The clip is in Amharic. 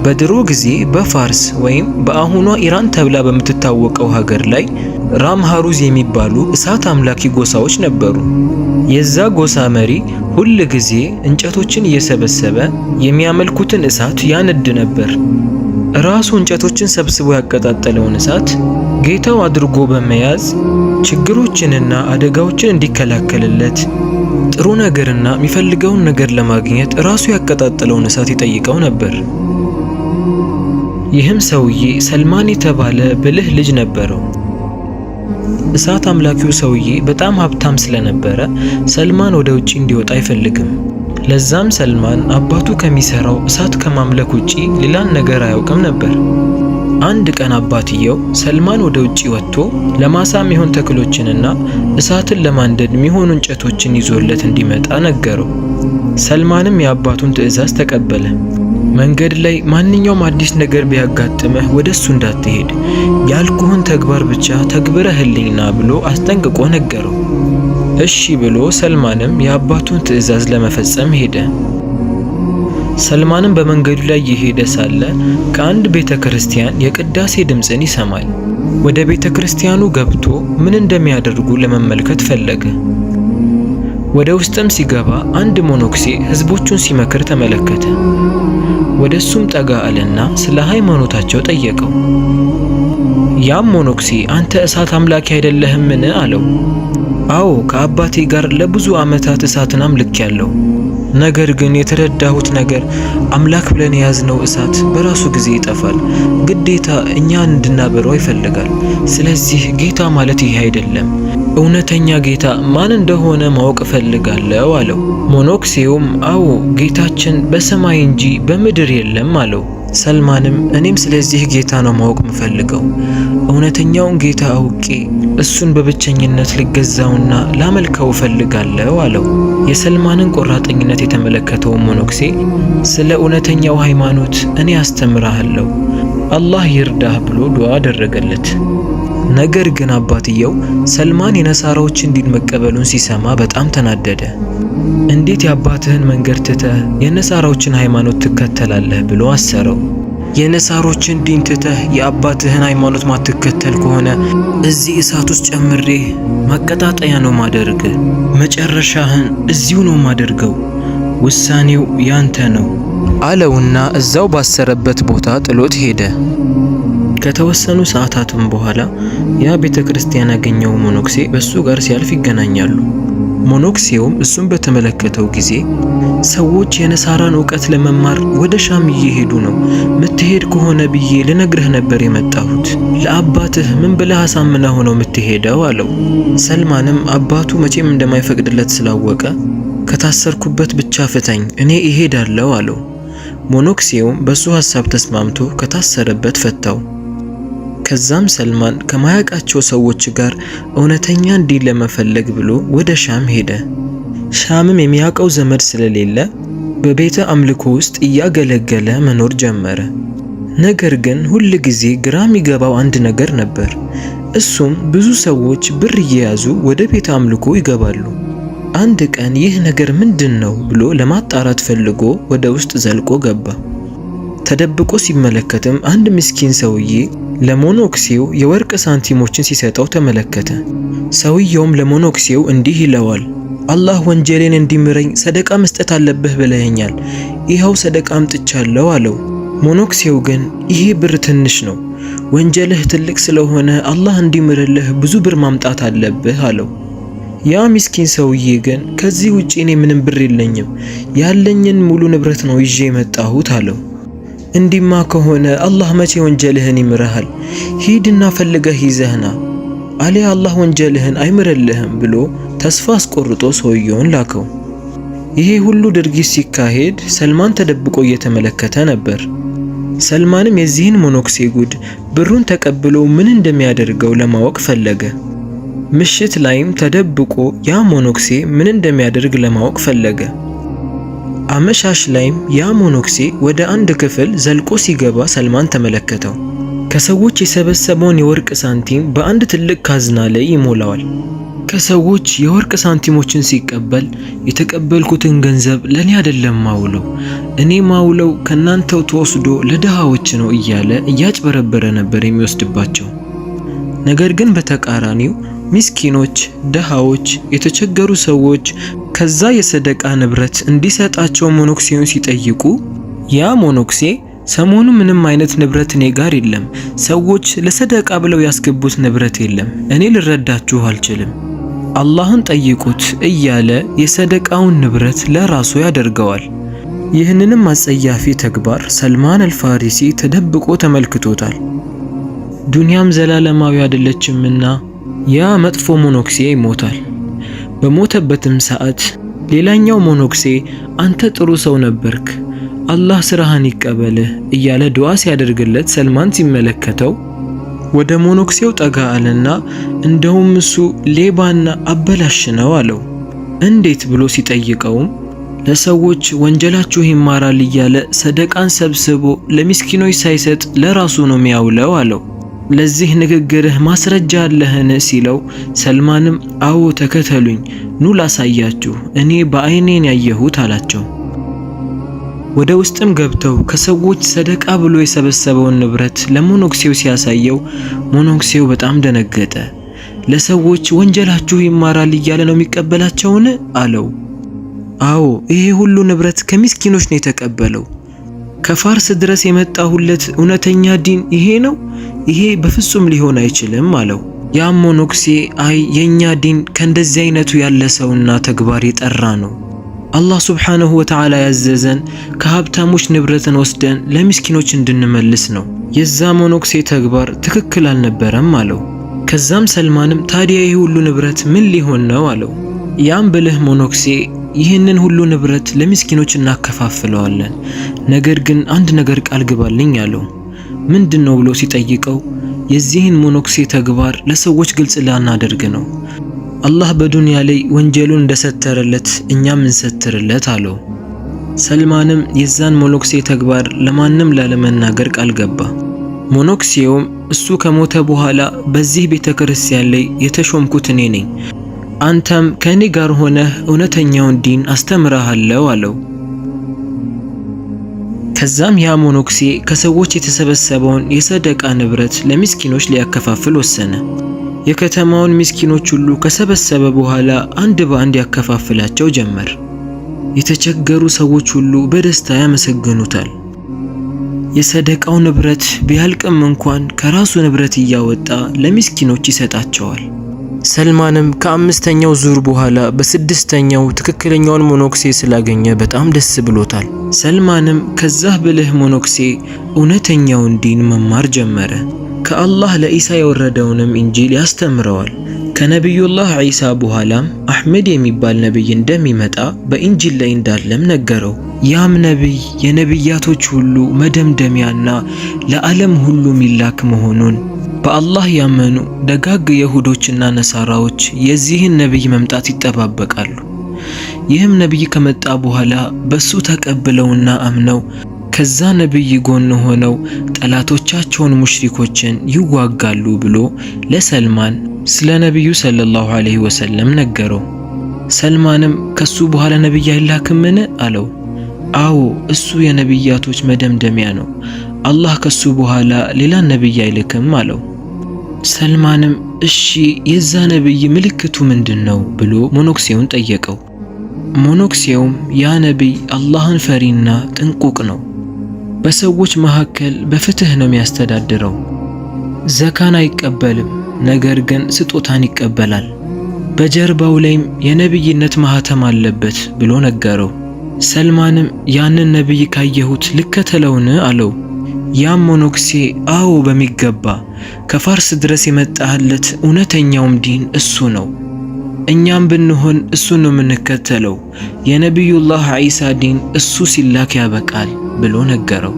በድሮ ጊዜ በፋርስ ወይም በአሁኗ ኢራን ተብላ በምትታወቀው ሀገር ላይ ራምሃሩዝ የሚባሉ እሳት አምላኪ ጎሳዎች ነበሩ። የዛ ጎሳ መሪ ሁል ጊዜ እንጨቶችን እየሰበሰበ የሚያመልኩትን እሳት ያነድ ነበር። ራሱ እንጨቶችን ሰብስቦ ያቀጣጠለውን እሳት ጌታው አድርጎ በመያዝ ችግሮችንና አደጋዎችን እንዲከላከልለት፣ ጥሩ ነገርና የሚፈልገውን ነገር ለማግኘት ራሱ ያቀጣጠለውን እሳት ይጠይቀው ነበር። ይህም ሰውዬ ሰልማን የተባለ ብልህ ልጅ ነበረው። እሳት አምላኪው ሰውዬ በጣም ሀብታም ስለነበረ ሰልማን ወደ ውጪ እንዲወጣ አይፈልግም። ለዛም ሰልማን አባቱ ከሚሰራው እሳት ከማምለክ ውጪ ሌላን ነገር አያውቅም ነበር። አንድ ቀን አባትየው ሰልማን ወደ ውጪ ወጥቶ ለማሳ የሚሆን ተክሎችንና እሳትን ለማንደድ የሚሆኑ እንጨቶችን ይዞለት እንዲመጣ ነገረው። ሰልማንም የአባቱን ትዕዛዝ ተቀበለ። መንገድ ላይ ማንኛውም አዲስ ነገር ቢያጋጥምህ ወደ እሱ እንዳትሄድ፣ ያልኩህን ተግባር ብቻ ተግብረህልኝና ብሎ አስጠንቅቆ ነገረው። እሺ ብሎ ሰልማንም የአባቱን ትዕዛዝ ለመፈጸም ሄደ። ሰልማንም በመንገዱ ላይ እየሄደ ሳለ ከአንድ ቤተ ክርስቲያን የቅዳሴ ድምፅን ይሰማል። ወደ ቤተ ክርስቲያኑ ገብቶ ምን እንደሚያደርጉ ለመመልከት ፈለገ። ወደ ውስጥም ሲገባ አንድ ሞኖክሴ ሕዝቦቹን ሲመክር ተመለከተ። ወደ እሱም ጠጋ አለና ስለ ሃይማኖታቸው ጠየቀው። ያም ሞኖክሴ አንተ እሳት አምላኪ አይደለህምን? አለው። አዎ፣ ከአባቴ ጋር ለብዙ ዓመታት እሳትን አምልኬያለሁ። ነገር ግን የተረዳሁት ነገር አምላክ ብለን የያዝነው እሳት በራሱ ጊዜ ይጠፋል። ግዴታ እኛን እንድናበረው ይፈልጋል። ስለዚህ ጌታ ማለት ይሄ አይደለም። እውነተኛ ጌታ ማን እንደሆነ ማወቅ እፈልጋለሁ አለው። ሞኖክሴውም አዎ፣ ጌታችን በሰማይ እንጂ በምድር የለም አለው። ሰልማንም እኔም ስለዚህ ጌታ ነው ማወቅ ምፈልገው። እውነተኛውን ጌታ አውቄ እሱን በብቸኝነት ልገዛውና ላመልከው እፈልጋለሁ አለው። የሰልማንን ቆራጠኝነት የተመለከተው ሞኖክሴ ስለ እውነተኛው ሃይማኖት እኔ አስተምርሃለሁ፣ አላህ ይርዳህ ብሎ ዱዓ አደረገለት። ነገር ግን አባትየው ሰልማን የነሳራዎችን ዲን መቀበሉን ሲሰማ በጣም ተናደደ። እንዴት የአባትህን መንገድ ትተህ የነሳራዎችን ሃይማኖት ትከተላለህ ብሎ አሰረው። የነሳሮችን ዲን ትተህ የአባትህን ሃይማኖት ማትከተል ከሆነ እዚህ እሳት ውስጥ ጨምሬ ማቀጣጠያ ነው ማደርግ፣ መጨረሻህን እዚሁ ነው ማደርገው፣ ውሳኔው ያንተ ነው አለውና እዛው ባሰረበት ቦታ ጥሎት ሄደ። ከተወሰኑ ሰዓታትም በኋላ ያ ቤተ ክርስቲያን ያገኘው ሞኖክሴ በሱ ጋር ሲያልፍ ይገናኛሉ። ሞኖክሴውም እሱን በተመለከተው ጊዜ ሰዎች የነሳራን እውቀት ለመማር ወደ ሻም እየሄዱ ነው፣ ምትሄድ ከሆነ ብዬ ልነግርህ ነበር የመጣሁት። ለአባትህ ምን ብለህ አሳምነህ ነው የምትሄደው? አለው። ሰልማንም አባቱ መቼም እንደማይፈቅድለት ስላወቀ ከታሰርኩበት ብቻ ፍተኝ፣ እኔ እሄዳለሁ አለው። ሞኖክሴውም በሱ ሐሳብ ተስማምቶ ከታሰረበት ፈታው። ከዛም ሰልማን ከማያውቃቸው ሰዎች ጋር እውነተኛ ዲን ለመፈለግ ብሎ ወደ ሻም ሄደ። ሻምም የሚያውቀው ዘመድ ስለሌለ በቤተ አምልኮ ውስጥ እያገለገለ መኖር ጀመረ። ነገር ግን ሁል ጊዜ ግራ የሚገባው አንድ ነገር ነበር። እሱም ብዙ ሰዎች ብር እየያዙ ወደ ቤተ አምልኮ ይገባሉ። አንድ ቀን ይህ ነገር ምንድን ነው ብሎ ለማጣራት ፈልጎ ወደ ውስጥ ዘልቆ ገባ። ተደብቆ ሲመለከትም አንድ ምስኪን ሰውዬ ለሞኖክሴው የወርቅ ሳንቲሞችን ሲሰጠው ተመለከተ። ሰውየውም ለሞኖክሴው እንዲህ ይለዋል፣ አላህ ወንጀሌን እንዲምረኝ ሰደቃ መስጠት አለብህ ብለኸኛል፣ ይኸው ሰደቃ አምጥቻለሁ አለው። ሞኖክሴው ግን ይሄ ብር ትንሽ ነው፣ ወንጀልህ ትልቅ ስለሆነ አላህ እንዲምርልህ ብዙ ብር ማምጣት አለብህ አለው። ያ ምስኪን ሰውዬ ግን ከዚህ ውጪ እኔ ምንም ብር የለኝም፣ ያለኝን ሙሉ ንብረት ነው ይዤ የመጣሁት አለው። እንዲማ ከሆነ አላህ መቼ ወንጀልህን ይምርሃል? ሂድና ፈልገህ ይዘህና፣ አሊያ አላህ ወንጀልህን አይምርልህም ብሎ ተስፋ አስቆርጦ ሰውየውን ላከው። ይሄ ሁሉ ድርጊት ሲካሄድ ሰልማን ተደብቆ እየተመለከተ ነበር። ሰልማንም የዚህን ሞኖክሴ ጉድ ብሩን ተቀብሎ ምን እንደሚያደርገው ለማወቅ ፈለገ። ምሽት ላይም ተደብቆ ያ ሞኖክሴ ምን እንደሚያደርግ ለማወቅ ፈለገ። አመሻሽ ላይም ያ ሞኖክሴ ወደ አንድ ክፍል ዘልቆ ሲገባ ሰልማን ተመለከተው። ከሰዎች የሰበሰበውን የወርቅ ሳንቲም በአንድ ትልቅ ካዝና ላይ ይሞላዋል። ከሰዎች የወርቅ ሳንቲሞችን ሲቀበል የተቀበልኩትን ገንዘብ ለኔ አይደለም ማውለው፣ እኔ ማውለው ከናንተው ተወስዶ ለድሃዎች ነው እያለ እያጭበረበረ ነበር የሚወስድባቸው። ነገር ግን በተቃራኒው ሚስኪኖች፣ ድሃዎች፣ የተቸገሩ ሰዎች ከዛ የሰደቃ ንብረት እንዲሰጣቸው ሞኖክሴውን ሲጠይቁ ያ ሞኖክሴ ሰሞኑ ምንም አይነት ንብረት እኔ ጋር የለም፣ ሰዎች ለሰደቃ ብለው ያስገቡት ንብረት የለም፣ እኔ ልረዳችሁ አልችልም፣ አላህን ጠይቁት እያለ የሰደቃውን ንብረት ለራሱ ያደርገዋል። ይህንንም አጸያፊ ተግባር ሰልማን አልፋሪሲ ተደብቆ ተመልክቶታል። ዱንያም ዘላለማዊ አይደለችምና ያ መጥፎ ሞኖክሴ ይሞታል። በሞተበትም ሰዓት ሌላኛው ሞኖክሴ አንተ ጥሩ ሰው ነበርክ፣ አላህ ስራህን ይቀበልህ እያለ ዱዓ ሲያደርግለት ሰልማን ሲመለከተው ወደ ሞኖክሴው ጠጋ አለና እንደውም እሱ ሌባና አበላሽ ነው አለው። እንዴት ብሎ ሲጠይቀውም ለሰዎች ወንጀላችሁ ይማራል እያለ ሰደቃን ሰብስቦ ለሚስኪኖች ሳይሰጥ ለራሱ ነው የሚያውለው አለው። ለዚህ ንግግርህ ማስረጃ አለህን ሲለው ሰልማንም አዎ ተከተሉኝ፣ ኑ ላሳያችሁ፣ እኔ በአይኔን ያየሁት አላቸው። ወደ ውስጥም ገብተው ከሰዎች ሰደቃ ብሎ የሰበሰበውን ንብረት ለሞኖክሴው ሲያሳየው ሞኖክሴው በጣም ደነገጠ። ለሰዎች ወንጀላችሁ ይማራል እያለ ነው የሚቀበላቸውን አለው። አዎ ይሄ ሁሉ ንብረት ከሚስኪኖች ነው የተቀበለው። ከፋርስ ድረስ የመጣሁለት እውነተኛ ዲን ይሄ ነው? ይሄ በፍጹም ሊሆን አይችልም አለው። ያም ሞኖክሴ አይ የኛ ዲን ከእንደዚህ አይነቱ ያለ ሰውና ተግባር የጠራ ነው። አላህ ሱብሓነሁ ወተዓላ ያዘዘን ከሀብታሞች ንብረትን ወስደን ለሚስኪኖች እንድንመልስ ነው። የዛ ሞኖክሴ ተግባር ትክክል አልነበረም አለው። ከዛም ሰልማንም ታዲያ ይህ ሁሉ ንብረት ምን ሊሆን ነው አለው። ያም ብልህ ሞኖክሴ ይህንን ሁሉ ንብረት ለሚስኪኖች እናከፋፍለዋለን፣ ነገር ግን አንድ ነገር ቃል ግባልኝ አለው። ምንድን ነው ብሎ ሲጠይቀው የዚህን ሞኖክሴ ተግባር ለሰዎች ግልጽ ላናደርግ ነው። አላህ በዱንያ ላይ ወንጀሉን እንደሰተረለት እኛም እንሰትርለት አለው። ሰልማንም የዛን ሞኖክሴ ተግባር ለማንም ላለመናገር ቃል ገባ። ሞኖክሴውም እሱ ከሞተ በኋላ በዚህ ቤተ ክርስቲያን ላይ የተሾምኩት እኔ ነኝ፣ አንተም ከእኔ ጋር ሆነህ እውነተኛውን ዲን አስተምረሃለሁ አለው። ከዛም ያ ሞኖክሴ ከሰዎች የተሰበሰበውን የሰደቃ ንብረት ለሚስኪኖች ሊያከፋፍል ወሰነ። የከተማውን ምስኪኖች ሁሉ ከሰበሰበ በኋላ አንድ በአንድ ያከፋፍላቸው ጀመር። የተቸገሩ ሰዎች ሁሉ በደስታ ያመሰግኑታል። የሰደቃው ንብረት ቢያልቅም እንኳን ከራሱ ንብረት እያወጣ ለሚስኪኖች ይሰጣቸዋል። ሰልማንም ከአምስተኛው ዙር በኋላ በስድስተኛው ትክክለኛውን ሞኖክሴ ስላገኘ በጣም ደስ ብሎታል። ሰልማንም ከዛህ ብልህ ሞኖክሴ እውነተኛውን ዲን መማር ጀመረ። ከአላህ ለኢሳ የወረደውንም ኢንጂል ያስተምረዋል። ከነቢዩላህ ዒሳ በኋላም አሕመድ የሚባል ነቢይ እንደሚመጣ በኢንጂል ላይ እንዳለም ነገረው። ያም ነቢይ የነቢያቶች ሁሉ መደምደሚያና ለዓለም ሁሉ ሚላክ መሆኑን በአላህ ያመኑ ደጋግ የሁዶችና ነሳራዎች የዚህን ነቢይ መምጣት ይጠባበቃሉ። ይህም ነቢይ ከመጣ በኋላ በሱ ተቀብለውና አምነው ከዛ ነቢይ ጎን ሆነው ጠላቶቻቸውን ሙሽሪኮችን ይዋጋሉ ብሎ ለሰልማን ስለ ነቢዩ ሰለላሁ ዐለይሂ ወሰለም ነገረው። ሰልማንም ከሱ በኋላ ነቢይ አይላክምን አለው። አዎ እሱ የነቢያቶች መደምደሚያ ነው። አላህ ከሱ በኋላ ሌላ ነቢይ አይልክም አለው። ሰልማንም እሺ የዛ ነቢይ ምልክቱ ምንድን ነው ብሎ ሞኖክሴውን ጠየቀው። ሞኖክሴውም ያ ነቢይ አላህን ፈሪና ጥንቁቅ ነው፣ በሰዎች መካከል በፍትህ ነው የሚያስተዳድረው፣ ዘካን አይቀበልም፣ ነገር ግን ስጦታን ይቀበላል፣ በጀርባው ላይም የነቢይነት ማህተም አለበት ብሎ ነገረው። ሰልማንም ያንን ነቢይ ካየሁት ልከተለውን አለው። ያም ሞኖክሴ አዎ በሚገባ ከፋርስ ድረስ የመጣህለት እውነተኛውም ዲን እሱ ነው። እኛም ብንሆን እሱን ነው የምንከተለው። የነቢዩላህ ዒሳ ዲን እሱ ሲላክ ያበቃል ብሎ ነገረው።